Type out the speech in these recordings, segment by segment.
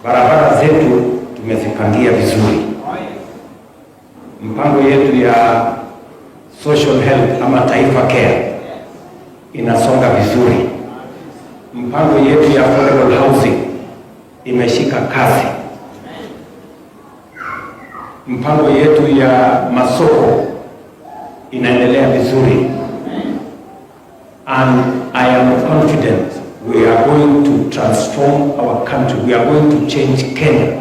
Barabara zetu tumezipangia vizuri. Mpango yetu ya social health ama Taifa Care inasonga vizuri. Mpango yetu ya affordable housing imeshika kasi. Mpango yetu ya masoko inaendelea vizuri. And I am confident we are going to transform our country. We are going to change Kenya.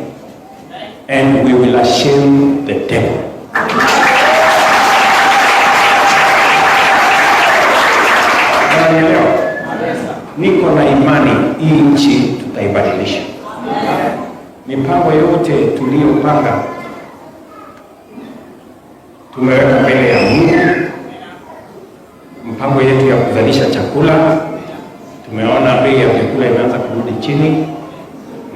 And we will shame the devil. Unanielewa? Niko na imani hii nchi tutaibadilisha. Mipango yote tuliyopanga tumeweka mbele ya Mungu. Mpango yetu ya kuzalisha chakula, tumeona bei ya vyakula imeanza kurudi chini.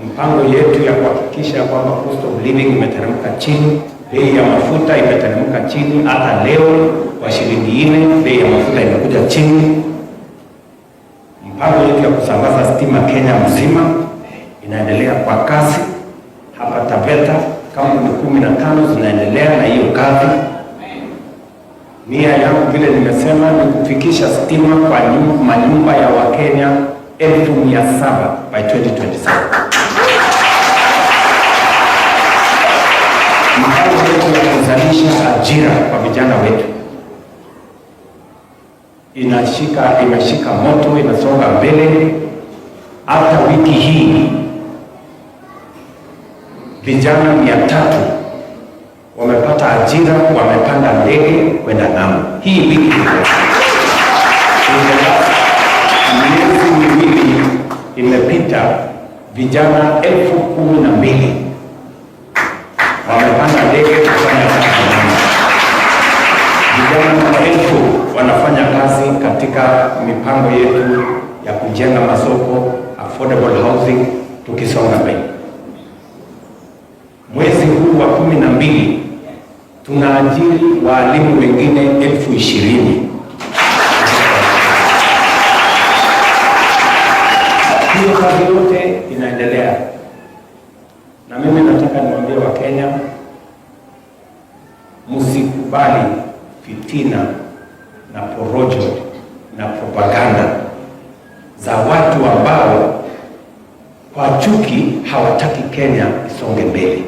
Mpango yetu ya kuhakikisha kwamba cost of living imeteremka chini, bei ya mafuta imeteremka chini. Hata leo kwa shilingi 4 bei ya mafuta imekuja chini. Mpango yetu ya kusambaza stima Kenya mzima inaendelea kwa kasi. Hapa Taveta kampuni 15 zinaendelea na hiyo kazi. Nia yangu vile nimesema ni kufikisha stima kwa manyumba ya Wakenya 700,000 by 2027. Mpango wetu ya kuzalisha ajira kwa vijana wetu imeshika moto, inasonga mbele. Hata wiki hii vijana 300 wamepata ajira, wamepanda ndege kwenda ng'ambo. Hii wiki miezi miwili imepita, vijana 12,000 wamepanda ndege kufanya kazi ng'ambo. Vijana maelfu wanafanya kazi katika mipango yetu ya kujenga masoko, affordable housing, tukisonga mbele. Mwezi huu wa 12 tunaajiri walimu wengine 20,000. Hiyo kazi yote inaendelea, na mimi nataka niwaambie Wakenya, msikubali fitina na porojo na propaganda za watu ambao kwa chuki hawataki Kenya isonge mbele.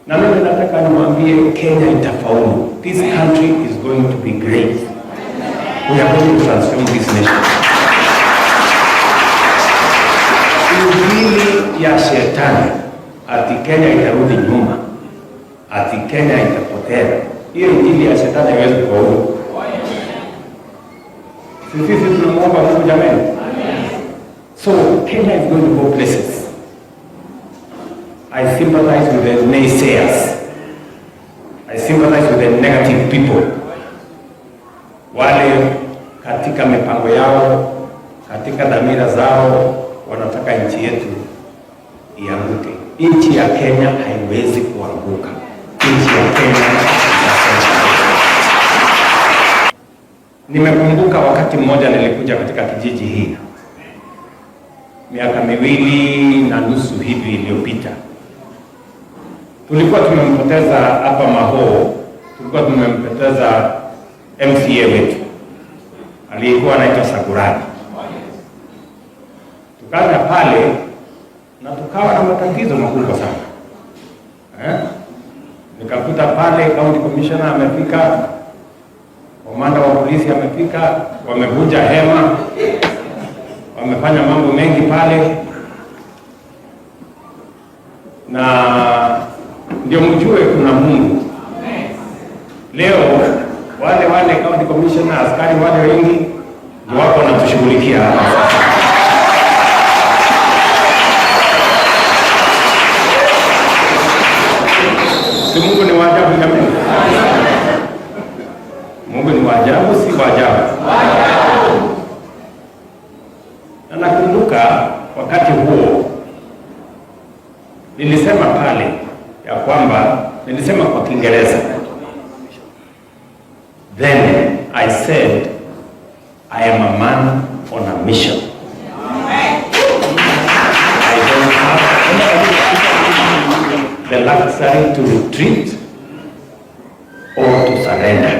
Na mimi nataka niwaambie Kenya itafaulu. This country is going to be great. We are going to transform this nation. Injili ya shetani ati Kenya itarudi nyuma, ati Kenya itapotea, hiyo injili ya shetani haiwezi kufaulu. Sisi tunamuomba Mungu jamani. So Kenya is going to go places. I sympathize with the naysayers. I sympathize with the negative people. Wale katika mipango yao, katika dhamira zao wanataka nchi yetu ianguke. Nchi ya Kenya haiwezi kuanguka. Nchi ya Kenya itasonga. Nimekumbuka wakati mmoja nilikuja katika kijiji hii miaka 2.5 hivi iliyopita. Tulikuwa tumempoteza hapa Maho, tulikuwa tumempoteza MCA wetu aliyekuwa anaitwa Sagurani. Tukaja pale na tukawa na matatizo makubwa sana. Nikakuta pale county commissioner amefika, komanda wa polisi amefika, wamevunja hema, wamefanya mambo mengi pale, na ndio mjue kuna Mungu. Leo wale county commissioner, askari wale wengi ndio wako wanatushughulikia hapa. Si Mungu ni wa ajabu jamani? Mungu ni wa ajabu, si wa ajabu? Na nakumbuka wakati huo nilisema pale ya kwamba, nilisema kwa Kiingereza, then I said I am a man on a mission. I don't have the luxury to retreat or to surrender,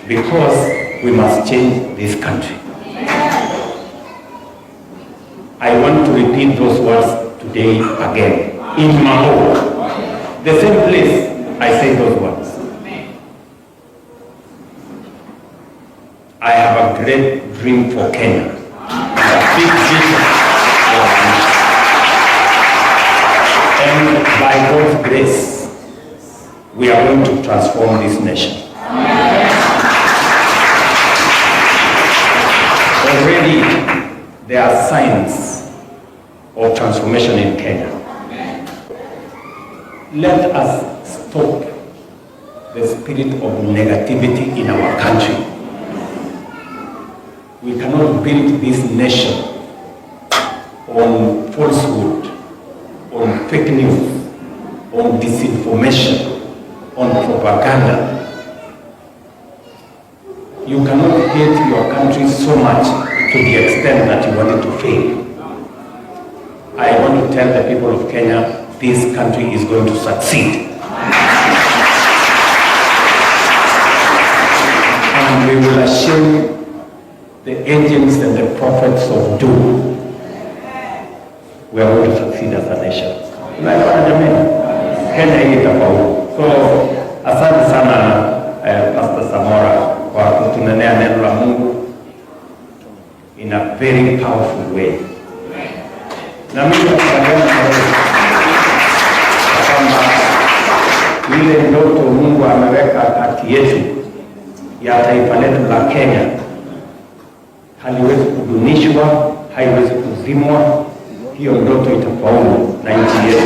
because we must change this country. I want to repeat those words today again in Mao, the same place I say those words. I have a great dream for Kenya and a big vision for our nation. And by God's grace, we are going to transform this nation. Already, there are signs of transformation in Kenya. Let us stop the spirit of negativity in our country. We cannot build this nation on falsehood, on fake news, on disinformation, on propaganda. You cannot hate your country so much to the extent that you want it to fail. I want to tell the people of Kenya, this country is going to succeed. And we will shame the agents and the prophets of doom. We are going to succeed as a nation. Unaelewana jamani? Kenya hii itafaulu. So asante sana Pastor Samora kwa kutunenea neno la Mungu in a very powerful way. Na mimi nakubaliana na wewe kwamba ile ndoto Mungu ameweka kati yetu ya taifa letu la Kenya haliwezi kudunishwa, haiwezi kuzimwa. Hiyo ndoto itafaulu na nchi yetu